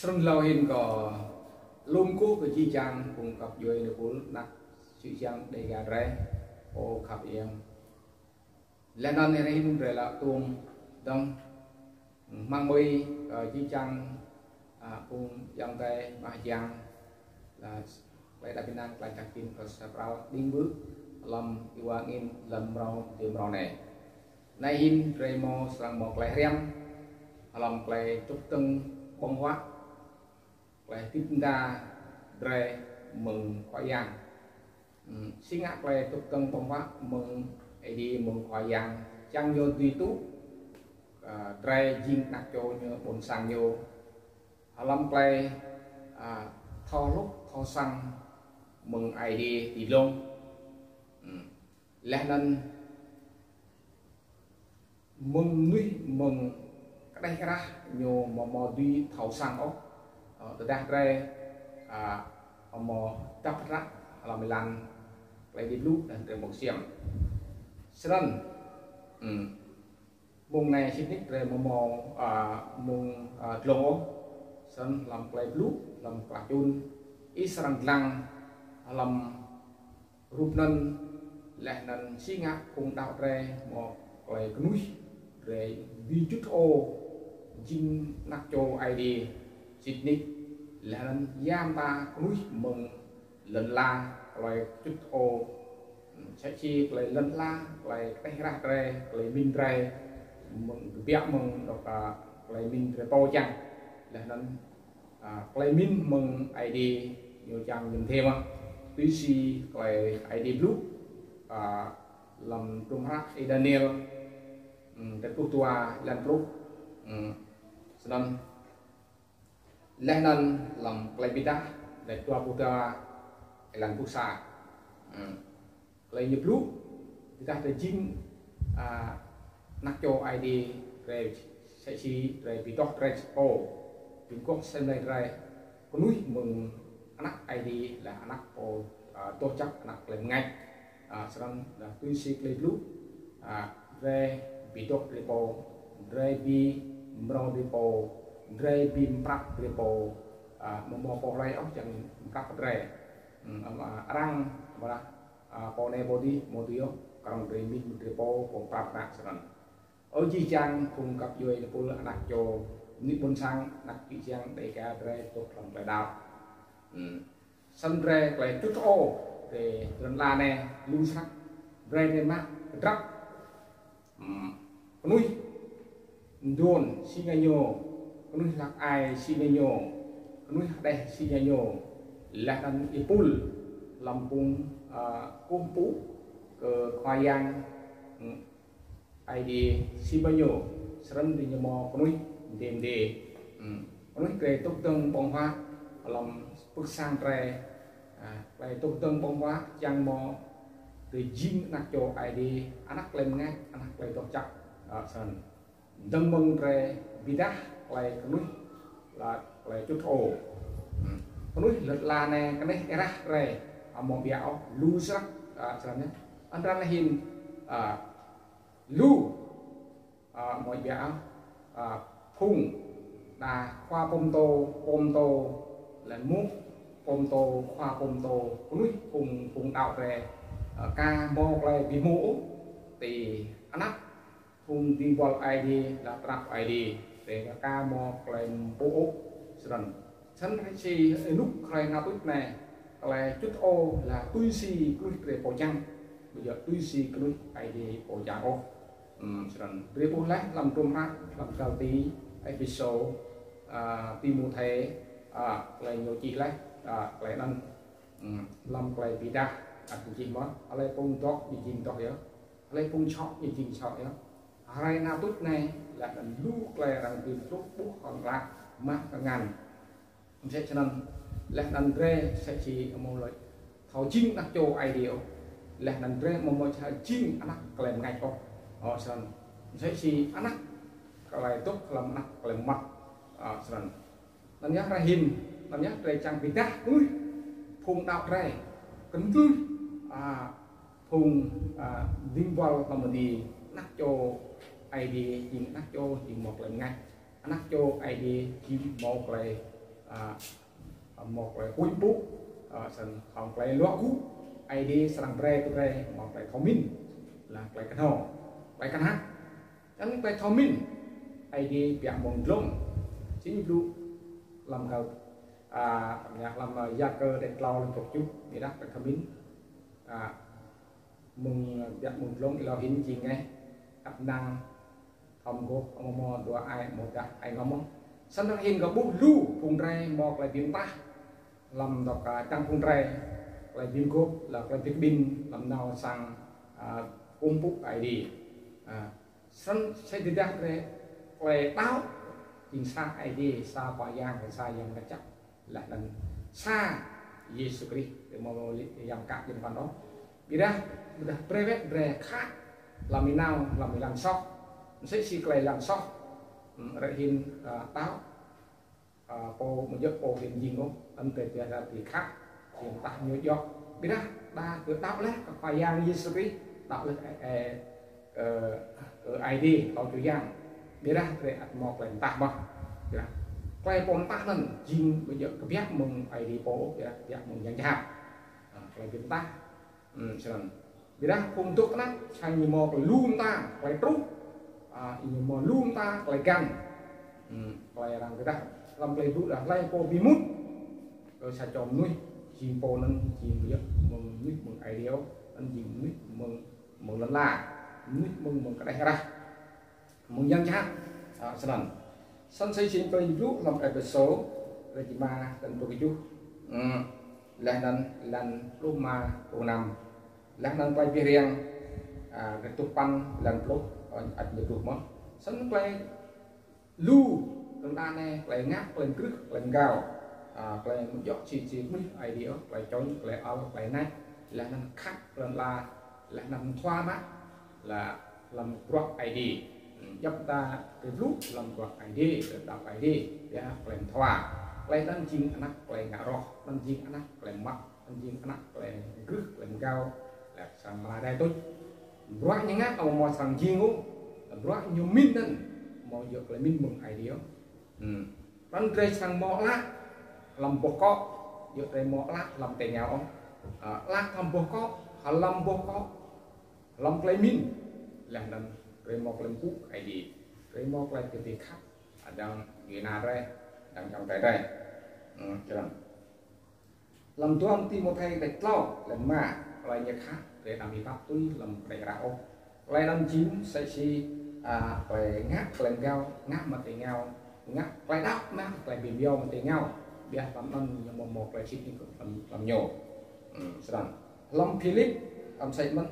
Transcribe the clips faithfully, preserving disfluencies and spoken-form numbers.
Snăn êlâo hĭn kâo lŏ kkuh kơ jih jang phung găp djuê êpul anak čư̆ čiăng Dega drei, pô khăp iêng. Leh anăn êrei hĭn drei lŏ tuôm dơ̆ng hmăng hmưi kơ jih jang, a, phung ayŏng adei mah jiăng, leh klei êđăp ênang klei jăk jĭn kơ sa pral đing bưp hlăm êwa angĭn lăn mrâo ti mrâo anei. Anei hĭn drei mâo srăng mâo klei hriăm hlăm klei dôk dơ̆ng ƀơ̆ng huă, klei hdĭp mda drei mơ̆ng Khua Yang. Hmm, si ngă klei dôk dơ̆ng ƀơ̆ng huă mơ̆ng Aê Diê mơ̆ng Khua Yang čiăng ñu dưi tŭ, a, drei jing anak čô ñu, ƀuôn sang ñu. Hlăm klei, a, thâo hluh thâo săng mơ̆ng Aê Diê ti dlông. Hmm. Leh anăn mơ̆ng mnuih mơ̆ng kđeh êrah ñu amâo mâo dưi thâo săng ôh. Ơ, tơdah drei, a, amâo dăp hră hlăm êlan klei Aê Diê blŭ leh drei amâo ksiêm. Snăn, hmm, mơ̆ng anei sĭt nik drei amâo mâo, a, mơ̆ng, a, dlông ôh. Snăn hlăm klei blŭ, hlăm klei čŭn, ih srăng dlăng hlăm rup anăn, leh anăn si ngă phung đăo drei mâo klei knuih drei bi čŭt hơô jing anak čô Aê Diê sĭt nik, leh anăn ya mta knuih mơ̆ng lăn ala klei čŭt hơô, msĕ si klei lăn ala, klei kđeh êrah drei, klei mĭn drei, mơ̆ng kbiă mơ̆ng dôk, a, klei mĭn drei pô čiăng. Leh anăn a, klei mĭn mơ̆ng Aê Diê ñu čiăng ñu mdê mơh. Tui si klei Aê Diê blŭ, a, hlăm hdruôm hră Y-Daniel, hmm, kdrêč pluh dua, êlan pluh, hmm, snăn. Leh anăn hlăm klei bi êdah, kdrêč dua pluh dua, êlan pluh sa. Hmm. Klei ñu blŭ, tơdah drei jing, a, anak čô Aê Diê, drei msĕ si drei bi doh drei pô, bi mguôp asei mlei drei knuih mơ̆ng anak Aê Diê leh anak pô, a, doh jăk anak klei mngač. A, snăn leh tui si klei blŭ, a, drei bi doh drei pô, drei bi mrâo drei pô, drei bi mprăp drei pô, a, amâo mâo pô hlei ôh čiăng mprăp drei. Hmm, a, arăng, a, a, pô anei pô dih, amâo dưi ôh, knŏng drei mĭn drei pô, pô mprăp anăn snăn. Ơ jih jang phung găp djuê êpul anak čô, mnuih ƀuôn sang, anak čư̆ čiăng Dega drei dôk hlăm klei đăo. Hmm. Snăn drei klei čŭt hơô, drei lăn ala anei, lu snăk, drei drei mă, kdrăp. Hmm. Knuih mduôn si ngă ñu, knuih hlăk ai si ngă ñu, knuih hđeh si ngă ñu, leh anăn êpul hlăm phung, a, kkuh mpŭ kơ Khua Yang, hmm, Aê Diê si ngă ñu, snăn diñu mâo knuih mdê mdê. Hmm. Knuih klei dôk dơ̆ng ƀơ̆ng huă hlăm pưk sang drei, a, klei dôk dơ̆ng ƀơ̆ng huă čiăng mâo drei jing anak čô Aê Diê, anak klei mngač, anak klei doh jăk, a, snăn. Dơ̆ng mơ̆ng drei bi êdah klei knuih, leh klei čŭt hơô. Hmm. Knuih lăn ala anei kđeh êrah drei, a, amâo ƀiă ôh, lu snăk, a, snăn yơh. Anăn leh hĭn, a, lu, a, amâo ƀiă ôh, a, phung, đa khua pô mtô, pô mtô, leh mŭk pô mtô, khua pô mtô, knuih phung, phung đăo drei, a, ka mâo klei bi hmô ôh, ti anăp phung dĭng buăl Aê Diê, leh anăp Aê Diê, drei ka mâo klei mpŭ ôh, snăn. Snăn hriê si ênuk hruê knhal tuč anei, klei čŭt hơô leh tui si knuih drei pô čiăng, amâo djŏ tui si knuih Aê Diê pô čiăng ôh. Hmm, snăn. Drei ƀuh leh hlăm hdruôm hră, hlăm Galati, Êphêsô, a, Timôthê, a, klei ñu čih leh, a, klei anăn, hmm, hlăm klei bi êdah, ăt ñu čih mơh, hlei phung doh, ñu jing doh yơh. Hlei phung čhŏ, ñu jing čhŏ yơh. Hruê knhal tuč anei, leh anăn lu klei arăng bi mtluh ƀuh hŏng leh mă kngan. Msĕ snăn, leh anăn drei msĕ si amâo lŏ thâo jing anak čô Aê Diê ôh. Leh anăn drei amâo mâo čhai jing anak klei mngač ôh. Ơ, snăn. Msĕ si anak klei dôk hlăm anak klei mmăt. Ơ, snăn. Anăn yơh hruê hĭn, anăn yơh drei čiăng bi êdah knuih phung đăo drei. Knuih, a, phung, a, dĭng buăl hlăm Aê Diê, anak čô Aê Diê, jing anak čô, jing mâo klei mngač. Anak čô Aê Diê jing mâo klei A, mâo klei huĭ mpŭ, a, snăn hŏng klei luă gŭ, Aê Diê srăng brei kơ drei mâo klei thâo mĭn, leh klei knhâo, klei knhăk. Anăn klei thâo mĭn, Aê Diê biă mông dlông. Jing blŭ hlăm kơ, a, hlăm, a, Yakơ dei tlâo hlăm pôk čuh, ƀiădah klei thâo mĭn, a, mơ̆ng, a, biă mông dlông êlâo hĭn jing ngeh, ăt năng, thâo mgôh, amâo mâo dua ai, amâodah ai ngŏm. Snăn hĭn kơ ƀuh lu phung drei mâo klei bi mtah, hlăm dôk, a, čiăng phung drei, klei bi mguôp, leh klei bi kƀĭn, hlăm nao sang, a, kkuh mpŭ Aê Diê. A, snăn sĭt dah drei, klei đăo, jing sa Aê Diê, sa Khua Yang, sa Yang Mngăt Jăk. Leh anăn sa Yêsu Krist, drei amâo mâo lĕ yang mkă jing păn ôh. Ƀiădah, ƀiădah brei wĕ, brei khă, hlăm ênao, hlăm êlan soh. Msĕ si klei êlan soh, hmm, rei hĭn, a, đăo, a, pô amâo djŏ pô hĭn jing ôh, anăn drei ƀiădah bi khă, jing tah ñu djŏ. Ƀiădah, đa kơ đăo leh kơ Khua Yang Yêsu Krist, đăo leh, ơ, ơ, kơ, kơ Aê Diê, Khua Yang. Ƀiădah drei ăt mâo klei mtah mơh. Ƀiădah klei pô mtah anăn jing amâo djŏ kbiă mơ̆ng Aê Diê pô, ƀiădah kbiă mơ̆ng yang jhat. A, klei bi mtah, hmm, snăn. Ƀiădah phung dôk tnăp, srăng ñu mâo klei lu mta, klei truh, a, ñu mâo lu mta, klei găn. Hmm, klei arăng ƀiădah, hlăm klei blŭ dah, hlei pô bi mŭt kơ sa čô mnuih, jing pô anăn, jing amâo djŏ mơ̆ng mnuih mơ̆ng Aê Diê, anăn jing mnuih mơ̆ng, mơ̆ng lăn ala, mnuih mơ̆ng, mơ̆ng kđeh arah, mơ̆ng yang jhat, a, snăn. Snăn sĭt jing klei blŭ hlăm Êphêsô, kdrêč êma, êlan pluh kjuh, hmm, leh anăn, êlan pluh êma, pluh năm. Leh anăn klei bi hriêng, a, kdrêč dua păn, êlan pluh, ơ, ăt ñu blŭ mơh. Snăn klei lu, kơ đa anei, klei ngă, klei mkrưh, klei mgao, a, klei amâo djŏ si, si mnuih Aê Diê, klei čŏng, klei ăl, klei nač, leh anăn khăp, klei lăn ala, leh anăn mthua mă, leh hlăm bruă Aê Diê. Hmm, djăp mta drei blŭ hlăm bruă Aê Diê, drei đăo Aê Diê, ƀiădah klei mthua. Klei anăn jing anak klei ngă roh, anăn jing anak klei mă, anăn jing anak klei mkrưh, klei mgao, leh srăng mlai rai tuč. Bruă ñu ngă amâo mâo srăng jing ôh, bruă ñu mĭn anăn amâo djŏ klei mĭn mơ̆ng Aê Diê ôh. Hmm. Anăn drei srăng mâo ală hlăm boh kŏ, djŏ drei mâo ală hlăm ti êngao ôh. A, ală hlăm boh kŏ, hlăm boh kŏ, hlăm klei mĭn, leh anăn drei mâo klei mpŭ Aê Diê, drei mâo klei bi khăp, hdơ̆ng djuê ana drei, hdơ̆ng ayŏng adei drei. Hmm, snăn. Hlăm dua Timôthê kdrêč tlâo, êlan êma, klei ñu khă, drei đăm êbat tui hlăm kđeh arah ôh. Klei anăn jing msĕ si, a, klei ngă, klei mgao, ngă mă ti êngao, ngă klei đăo, ngă klei bi mâo mă ti êngao. Ƀiădah hlăm anăn ñu amâo mâo klei sĭt nik hlăm, hlăm ñu. Hmm, snăn. Hlăm Philip, hlăm msĕ mơh,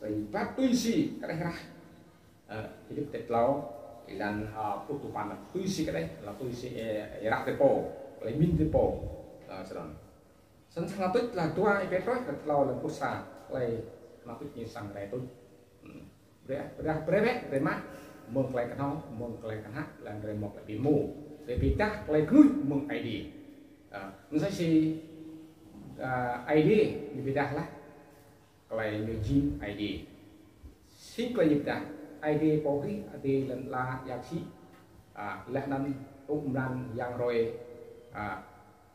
drei êbat tui si kđeh arah. Ơ, Philip kdrêč tlâo, êlan, a, pluh dua păn, tui si kđeh, leh tui si, ơ, êrah drei pô, klei mĭn drei pô. Ơ, snăn. Snăn srăng tuč leh dua Pêtrôs kdrêč tlâo êlan pluh sa, klei srăng tuč ñu srăng rai tuč. Hmm. Brei, brei, brei wĕ, drei mă, mơ̆ng klei knhâo, mơ̆ng klei knhăk, leh drei mâo klei bi hmô. Drei bi êdah klei knuih mơ̆ng Aê Diê. Ơ, msĕ si, ơ, Aê Diê, ñu bi êdah leh klei ñu jing Aê Diê. Si klei ñu bi êdah, Aê Diê pô hrih, Aê Diê lăn ala êa ksĭ, a, leh anăn tŭ mlan yang hruê, a,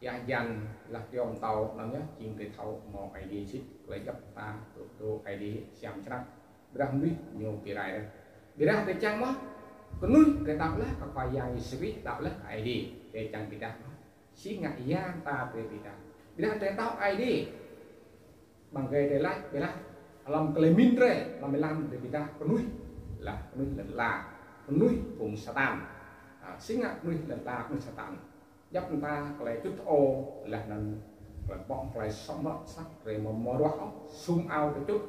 êa hjan leh kyâo mtâo anăn yơh, jing drei thâo mâo Aê Diê sĭt, klei djăp mta, tŭ, tŭ Aê Diê siam snăk. Ƀiădah mnuih ñu bi rai. Ƀiădah drei čiăng mơh, knuih drei đăo leh kơ Khua Yang Yêsu Krist, đăo leh Aê Diê, drei čiăng bi êdah mơh. Si ngă ya mta drei bi êdah. Ƀiădah drei đăo Aê Diê. Ƀăng gai drei lač, ƀiădah hlăm klei mĭn drei, hlăm êlan drei bi êdah knuih, leh knuih lăn ala, knuih phung Satan. A, si ngă knuih lăn ala, knuih Satan. Djăp mta klei čŭt hơô, leh anăn klei ƀŏng, klei sŏng mă săk, drei amâo mâo ruah ôh, sum ao drei čŭt,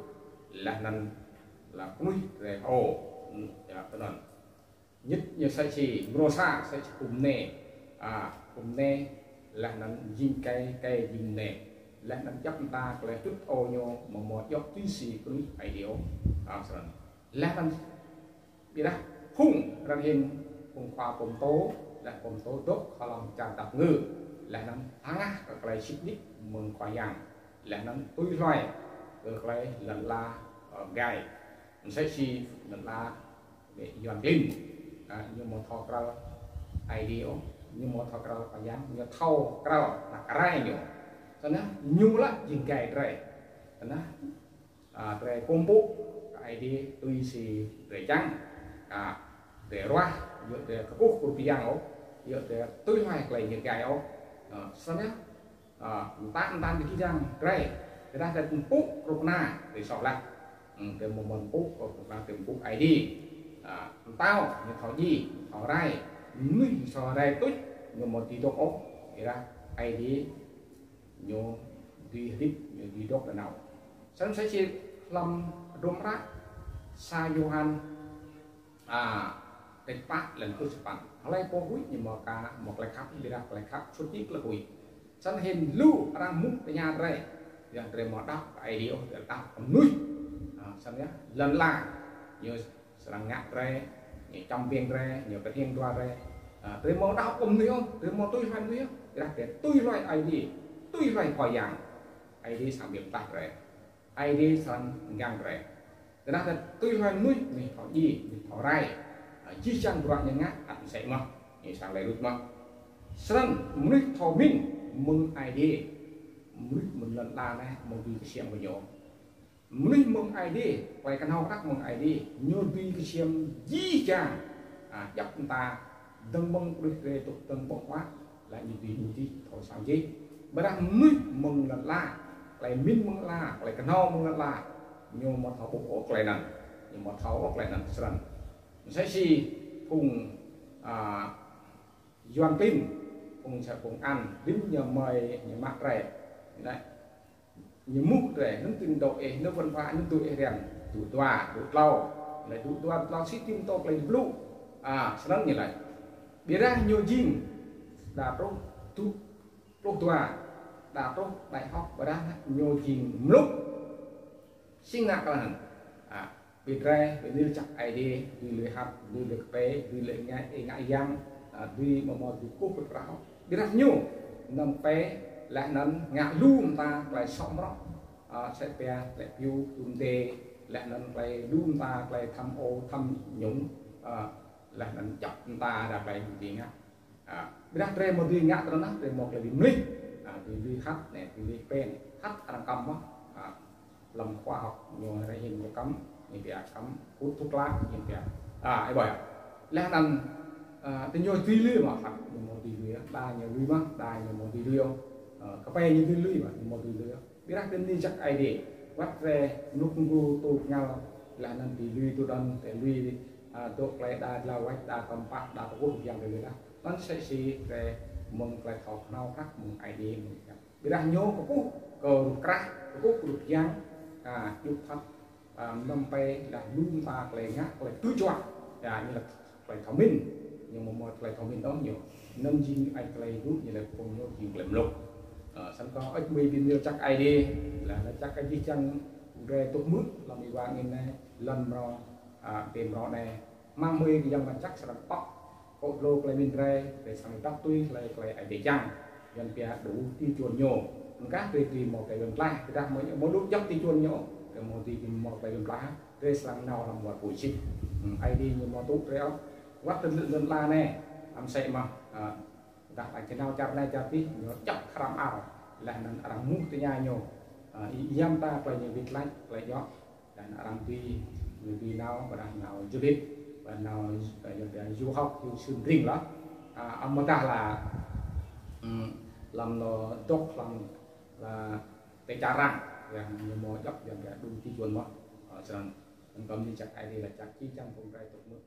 leh anăn leh knuih drei hơô. Hmm, ya, snăn. Ñĭt ñu msĕ si, mrô sa, msĕ si phung mniê. A, phung mniê, leh anăn jing êkei, êkei jing mniê. Leh anăn djăp mta klei čŭt hơô ñu amâo mâo djŏ tui si knuih Aê Diê ôh. A, snăn. Leh anăn ƀiădah phung arăng hĭn, phung khua pô mtô, leh pô mtô dôk hlăm čar dap ngơ. Leh anăn hngah kơ klei sĭt nik mơ̆ng Khua Yang. Leh anăn tui hluê kơ klei lăn ala, ơ, gai. Msĕ si lăn ala Yuăn klin, a, ñu amâo thâo kral Aê Diê ôh. Ñu mâo thâo kral Khua Yang, ñu thâo kral anak rai ñu. Snăn ñu lĕ jing gai drei. Snăn, a, drei kkuh mpŭ kơ Aê Diê tui si drei čiăng. A, drei ruah, yua drei kkuh kơ Khua Yang ôh, yua drei tui hluê klei ñu gai ôh. A, snăn, a, mtă mtăn kơ jih jang drei, drei dah drei mpŭ kơ knŭk kna, drei soh leh. Hmm, drei mâo mơ̆ng mpŭ kơ knŭk kna, drei mpŭ Aê Diê. A, mtao, ñu thâo djiê, thâo rai, mnuih thâo rai tuč, ñu mâo dưi dôk ôh, ƀiădah Aê Diê ñu dưi hdĭp, ñu dưi dôk nanao. Snăn msĕ si hlăm hdruôm hră sa Yôhan, a, kdrêč pă leh anăn pluh sa păn. Hlei pô huĭ ñu mâo ka, mâo klei khăp, ƀiădah klei khăp suôt jih klei huĭ. Snăn hĭn lu arăng êmuh tơña drei, ƀiădah drei amâo đăo kơ Aê Diê ôh, drei đăo kơ mnuih. A, snăn yơh, lăn ala ñu srăng ngă drei, ñu čăm biêng drei, ñu kơhing dua drei. A, drei amâo đăo kơ mnuih ôh, drei amâo tui hluê mnuih ôh, ƀiădah drei tui hluê Aê Diê, tui hluê Khua Yang. Aê Diê srăng bi mtlaih drei. Aê Diê srăng mgang drei. Tơdah drei tui hluê mnuih, mnuih thâo djiê, mnuih thâo rai, a, jih jang bruă ñu ngă ăt msĕ mơh, ñu srăng lĕ luč mơh. Snăn mnuih thâo mĭn mơ̆ng Aê Diê, mnuih mơ̆ng lăn ala anei amâo dưi ksiêm kơ ñu. Mnuih mơ̆ng Aê Diê, klei knhâo krak mơ̆ng Aê Diê, ñu dưi ksiêm jih jang, a, djăp mta, dơ̆ng mơ̆ng knuih drei truh dơ̆ng ƀơ̆ng huă, leh ñu dưi mdih thâo săng jih. Ƀiădah mnuih mơ̆ng lăn ala, klei mĭn mơ̆ng lăn ala, klei knhâo mơ̆ng lăn ala, ñu amâo thâo ƀuh ôh klei anăn, ñu amâo thâo ôh klei anăn. Snăn msĕ si phung, a, Yuăn klin, phung sa phung ăn, ƀĭn ñu mơi ñu mă drei. Anei, ñu êmuh drei, hnŭn tĭng dôk ih, hnŭn văn hóa, hnŭn dôk ih hriăm, dŭ dua, dŭ tlâo. Leh dŭ dua, dŭ tlâo si tĭng dôk klei blŭ. A, snăn ñu lač. Ƀiădah ñu jing, đa truh, dŭ, pluh dua, đa truh, đại học, ƀiădah ñu jing mluk. Si ngă klei anăn. A, bi drei, bi nil čăk Aê Diê, bi lui hăt, bi lui kpei, bi lui ngă, ih ngă yang, a, bi mâo mâo bi kuh bi prah. Ƀiădah ñu, năm pe, leh anăn ngă lu mta klei soh mrŏ, a, sĕ pia, klei piu, tum dê, leh anăn klei lu mta klei tham ô, tham nhũng, a, leh anăn djăp mta đa klei bi ngă. A, ƀiădah drei amâo dưi ngă tơdah drei mâo klei bi mlih, a, bi lui hăt anei, bi lui kpei anei. Hăt arăng kăm mơh, a, hlăm khoa học ñu rei hĭn ñu kăm, ñu pia kăm hút thuốc lá, ñu pia. A, ih ƀuh yơh. Leh anăn, a, ti ñu dưi lui mơh, hăt ñu amâo dưi lui, đa ñu lui mơh, đa ñu amâo dưi lui ôh. A, kpei ñu dưi lui mơh, ñu amâo dưi lui ôh. Ƀiădah drei nil čăk Aê Diê. Wăt drei mluk mgu tŭ kngal, leh anăn dưi lui tŭ đăn, drei lui, a, dôk klei đa dlao wač, đa kăm pah, đa kkuh yang drei lui lah. Anăn msĕ si drei mơ̆ng klei thâo knhâo krak mơ̆ng Aê Diê mơ̆ng yang. Ƀiădah ñu kkuh kơ rup krah, kkuh kơ rup yang, a, djŭp thăt, a, năm pe leh lu mta klei ngă, klei tui čuă. Ya, ñu lač klei thâo mĭn, ñu amâo mâo klei thâo mĭn ôh ñu. Anăn jing ai klei dŭ ñu lač phung ñu jing klei mluk. A, snăn kâo ăt mĭn bi nil čăk Aê Diê, leh anăn čăk kơ jih jang drei tuh mưč, hlăm êwa angĭn anei, lăn mrâo, a, ti mrâo anei. Hmăng hmưi kơ Yang Mngăt Jăk srăng pŏk. Kơ dlô klei mĭn drei, drei srăng dăp tui klei, klei Aê Diê čiăng. Yuăn pia đủ tiêu chuẩn ñu. Mkă drei dưi mâo klei bi mtlaih, tơdah amâo, amâo đủ djăp tiêu chuẩn ñu, drei amâo dưi mâo klei bi mtlaih, drei srăng nao hlăm war pui sĭt. Hmm, Aê Diê ñu amâo tŭ drei ôh. Wăt ti lăn ala anei, a, msĕ mơh, a, dah lač nao čar anei čar dih, ñu djăp khram ar. Leh anăn arăng êmuh tơña ñu, a, ya mta klei ñu wĭt lač, klei djŏ. Leh anăn arăng dưi, ñu dưi nao, ƀiădah nao du lịch, ƀiădah nao, ơ, ñu pia du học, du sinh ring lah. A, amâodah lah, hmm, hlăm anôk dôk hlăm lah ti čar arăng, ya, ñu amâo djăp, ya, pia đủ tiêu chuẩn mơh. A, snăn, anăn kâo nil čăk Aê Diê lač čăk jih jang phung drei tuh mưč.